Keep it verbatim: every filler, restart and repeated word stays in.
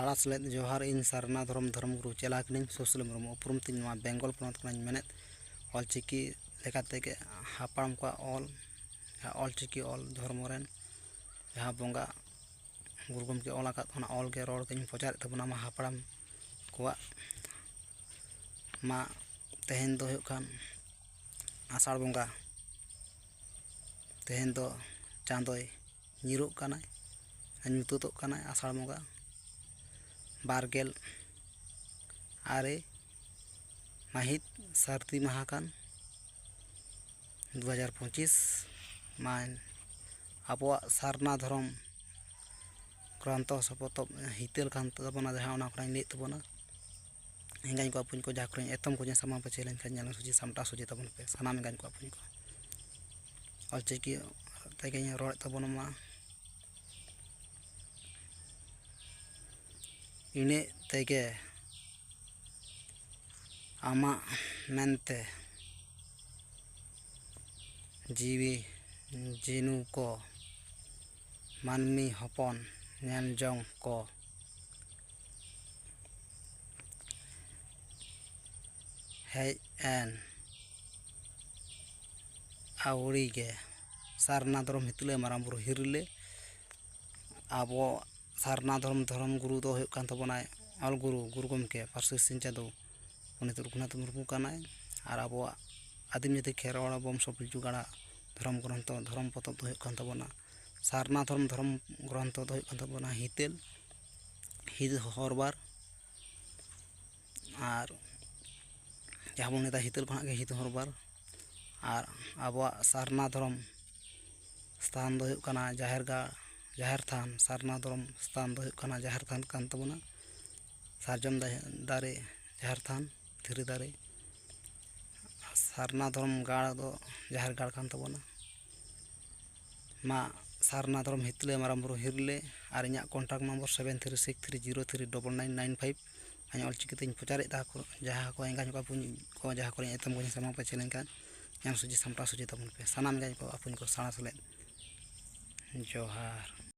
ᱥᱟᱲᱟ ᱥᱮᱞᱮᱫ ᱡᱚᱦᱟᱨ᱾ ᱤᱧ ᱥᱟᱨᱱᱟ ᱫᱷᱚᱨᱚᱢ ᱫᱷᱚᱨᱚᱢ ᱜᱩᱨᱩ ᱪᱮᱞᱟ ᱠᱟᱹᱱᱟᱹᱧ᱾ ᱥᱩᱥᱤᱞ ᱢᱩᱨᱢᱩ ᱩᱯᱨᱩᱢ ᱛᱤᱧ ᱱᱚᱣᱟ ᱵᱮᱝᱜᱚᱞ ᱯᱚᱱᱚᱛ ᱠᱷᱚᱱᱟᱜ ᱤᱧ ᱢᱮᱱᱮᱫ᱾ ᱚᱞᱪᱤᱠᱤ ᱞᱮᱠᱟ ᱛᱮᱜᱮ ᱦᱟᱯᱲᱟᱢ ᱠᱚᱣᱟᱜ ᱚᱞ, ᱡᱟᱦᱟᱸ ᱚᱞᱪᱤᱠᱤ ᱚᱞ ᱫᱷᱚᱨᱢᱚ ᱨᱮᱱ ᱡᱟᱦᱟᱸ ᱵᱚᱸᱜᱟ ᱜᱩᱨᱩ ᱜᱚᱢᱠᱮ ᱚᱞ ᱟᱠᱟᱫ, ᱚᱱᱟ ᱚᱞ ᱜᱮ ᱨᱚᱲ ᱜᱮᱧ ᱯᱨᱚᱪᱟᱨᱮᱫ ᱛᱟᱵᱚᱱᱟ᱾ ᱢᱟ ᱦᱟᱯᱲᱟᱢ ᱠᱚᱣᱟᱜ ᱢᱟ ᱛᱮᱦᱮᱧ ᱫᱚ ᱦᱩᱭᱩᱜ ᱠᱟᱱ ᱟᱥᱟᱲ ᱵᱚᱸᱜᱟ, ᱛᱮᱦᱮᱧ ᱫᱚ ᱪᱟᱸᱫᱚᱭ ᱧᱤᱨᱚᱜ ᱠᱟᱱᱟᱭ, ᱧᱩᱛᱟᱹᱛᱚᱜ ᱠᱟᱱᱟᱭ ᱟᱥᱟᱲ ᱵᱚᱸᱜᱟ᱾ ᱵᱟᱨ ᱜᱮᱞ ᱟᱨᱮ ᱢᱟᱹᱦᱤᱛ, ᱥᱟᱹᱨᱫᱤ ᱢᱟᱦᱟ ᱠᱟᱱ ᱫᱩ ᱦᱟᱡᱟᱨ ᱯᱚᱸᱪᱤᱥ᱾ ᱢᱟ ᱟᱵᱚᱣᱟᱜ ᱥᱟᱨᱱᱟ ᱫᱷᱚᱨᱚᱢ ᱜᱨᱚᱱᱛᱷᱚ ᱥᱮ ᱯᱚᱛᱚᱵ ᱦᱤᱛᱟᱹᱞ ᱠᱟᱱ ᱛᱟᱵᱚᱱᱟ, ᱡᱟᱦᱟᱸ ᱚᱱᱟ ᱠᱷᱚᱱᱟᱜ ᱤᱧ ᱞᱟᱹᱭᱮᱫ ᱛᱟᱵᱚᱱᱟ᱾ ᱮᱸᱜᱟᱧ ᱠᱚ ᱟᱹᱯᱩᱧ ᱠᱚ, ᱡᱟᱦᱟᱸ ᱠᱚᱨᱮᱧ ᱮᱛᱚᱢ ᱠᱚᱧ ᱥᱟᱢᱟᱝ ᱯᱟᱹᱪᱷᱤ ᱞᱮᱱᱠᱷᱟᱱ ᱧᱮᱞ ᱥᱚᱡᱷᱮ ᱥᱟᱢᱴᱟᱣ ᱥᱚᱡᱷᱮ ᱛᱟᱵᱚᱱ ᱯᱮ ᱥᱟᱱᱟᱢ ᱮᱸᱜᱟᱧ ᱠᱚ ᱟᱹᱯᱩᱧ ᱠᱚ᱾ ᱚᱞᱪᱤᱠᱤ ᱛᱮᱜᱮᱧ ᱨᱚᱲᱮᱫ ᱛᱟᱵᱚᱱ ᱢᱟ᱾ ᱤᱱᱟᱹᱜ ᱛᱮᱜᱮ ᱟᱢᱟᱜ ᱢᱮᱱᱛᱮ ᱡᱤᱣᱤ ᱡᱤᱱᱩ ᱠᱚ, ᱢᱟᱹᱱᱢᱤ ᱦᱚᱯᱚᱱ ᱧᱮᱞ ᱡᱚᱝ ᱠᱚ ᱦᱮᱡ ᱮᱱ ᱟᱹᱣᱲᱤ ᱜᱮ᱾ ᱥᱟᱨᱱᱟ ᱫᱷᱚᱨᱚᱢ ᱦᱤᱛᱞᱟᱹ ᱢᱟᱨᱟᱝ ᱵᱩᱨᱩ ᱦᱤᱨᱞᱟᱹ᱾ ᱟᱵᱚ ᱥᱟᱨᱱᱟ ᱫᱷᱚᱨᱚᱢ ᱫᱷᱚᱨᱚᱢ ᱜᱩᱨᱩ ᱫᱚ ᱦᱩᱭᱩᱜ ᱠᱟᱱ ᱛᱟᱵᱚᱱᱟᱭ ᱚᱞ ᱜᱩᱨᱩ, ᱜᱩᱨᱩ ᱜᱚᱢᱠᱮ ᱯᱟᱹᱨᱥᱤ ᱥᱤᱧ ᱪᱟᱸᱫᱳ ᱯᱚᱱᱰᱤᱛ ᱨᱚᱜᱷᱩᱱᱟᱛᱷ ᱢᱩᱨᱢᱩ ᱠᱟᱱᱟᱭ᱾ ᱟᱨ ᱟᱵᱚᱣᱟᱜ ᱟᱹᱫᱤᱢ ᱡᱟᱹᱛᱤ ᱠᱷᱮᱨᱣᱟᱲ ᱵᱚᱝᱥᱚ ᱯᱤᱞᱪᱩ ᱜᱟᱲᱟ ᱫᱷᱚᱨᱚᱢ ᱜᱨᱚᱱᱛᱷᱚ, ᱫᱷᱚᱨᱚᱢ ᱯᱚᱛᱚᱵ ᱫᱚ ᱦᱩᱭᱩᱜ ᱠᱟᱱ ᱛᱟᱵᱚᱱᱟ, ᱥᱟᱨᱱᱟ ᱫᱷᱚᱨᱚᱢ ᱫᱷᱚᱨᱚᱢ ᱜᱨᱚᱱᱛᱷᱚ ᱫᱚ ᱦᱩᱭᱩᱜ ᱠᱟᱱ ᱛᱟᱵᱚᱱᱟ ᱦᱤᱛᱟᱹᱞ, ᱦᱤᱛ ᱦᱚᱨᱵᱟᱨ᱾ ᱟᱨ ᱡᱟᱦᱟᱸ ᱵᱚᱱ ᱢᱮᱛᱟᱜᱼᱟ ᱦᱤᱛᱟᱹᱞ ᱠᱷᱚᱱᱟᱜ ᱜᱮ ᱦᱤᱛ ᱦᱚᱨᱵᱟᱨ᱾ ᱟᱨ ᱟᱵᱚᱣᱟᱜ ᱥᱟᱨᱱᱟ ᱫᱷᱚᱨᱚᱢ ᱥᱛᱷᱟᱱ ᱫᱚ ᱦᱩᱭᱩᱜ ᱠᱟᱱᱟ ᱡᱟᱦᱮᱨ ᱜᱟᱲ, ᱡᱟᱦᱮᱨ ᱛᱷᱟᱱ᱾ ᱥᱟᱨᱱᱟ ᱫᱷᱚᱨᱚᱢ ᱥᱛᱷᱟᱱ ᱫᱚ ᱦᱩᱭᱩᱜ ᱠᱟᱱᱟ ᱡᱟᱦᱮᱨ ᱛᱷᱟᱱ ᱠᱟᱱ ᱛᱟᱵᱚᱱᱟ᱾ ᱥᱟᱨᱡᱚᱢ ᱫᱟ-, ᱫᱟᱨᱮ ᱡᱟᱦᱮᱨ ᱛᱷᱟᱱ, ᱫᱷᱤᱨᱤ ᱫᱟᱨᱮ᱾ ᱥᱟᱨᱱᱟ ᱫᱷᱚᱨᱚᱢ ᱜᱟᱲ ᱫᱚ ᱡᱟᱦᱮᱨ ᱜᱟᱲ ᱠᱟᱱ ᱛᱟᱵᱚᱱᱟ᱾ ᱢᱟ ᱥᱟᱨᱱᱟ ᱫᱷᱚᱨᱚᱢ ᱦᱤᱛᱞᱟᱹ ᱢᱟᱨᱟᱝ ᱵᱩᱨᱩ ᱦᱤᱨᱞᱟᱹ ᱟᱨ ᱤᱧᱟᱹᱜ contact number seven three six three zero three double nine nine five᱾ ᱤᱧ ᱚᱞᱪᱤᱠᱤ ᱛᱮᱧ ᱯᱨᱚᱪᱟᱨᱮᱫᱟ, ᱡᱟᱦᱟᱸ ᱠᱚ ᱮᱸᱜᱟᱧ ᱠᱚ ᱟᱹᱯᱩᱧ ᱠᱚ, ᱡᱟᱦᱟᱸ ᱠᱚᱨᱮᱧ ᱮᱛᱚᱢ ᱠᱚᱧ ᱥᱟᱢᱟᱝ ᱯᱟᱹᱪᱷᱤ ᱞᱮᱱᱠᱷᱟᱱ ᱧᱟᱢ ᱥᱚᱡᱷᱮ ᱥᱟᱢᱴᱟᱣ ᱥᱚᱡᱷᱮ ᱛᱟᱵᱚᱱ ᱯᱮ ᱥᱟᱱᱟᱢ ᱮᱸᱜᱟᱧ ᱠᱚ ᱟᱹᱯᱩᱧ ᱠᱚ ᱥᱟᱲᱟ ᱥᱮᱞᱮᱫ᱾ ᱡᱚᱦᱟᱨ᱾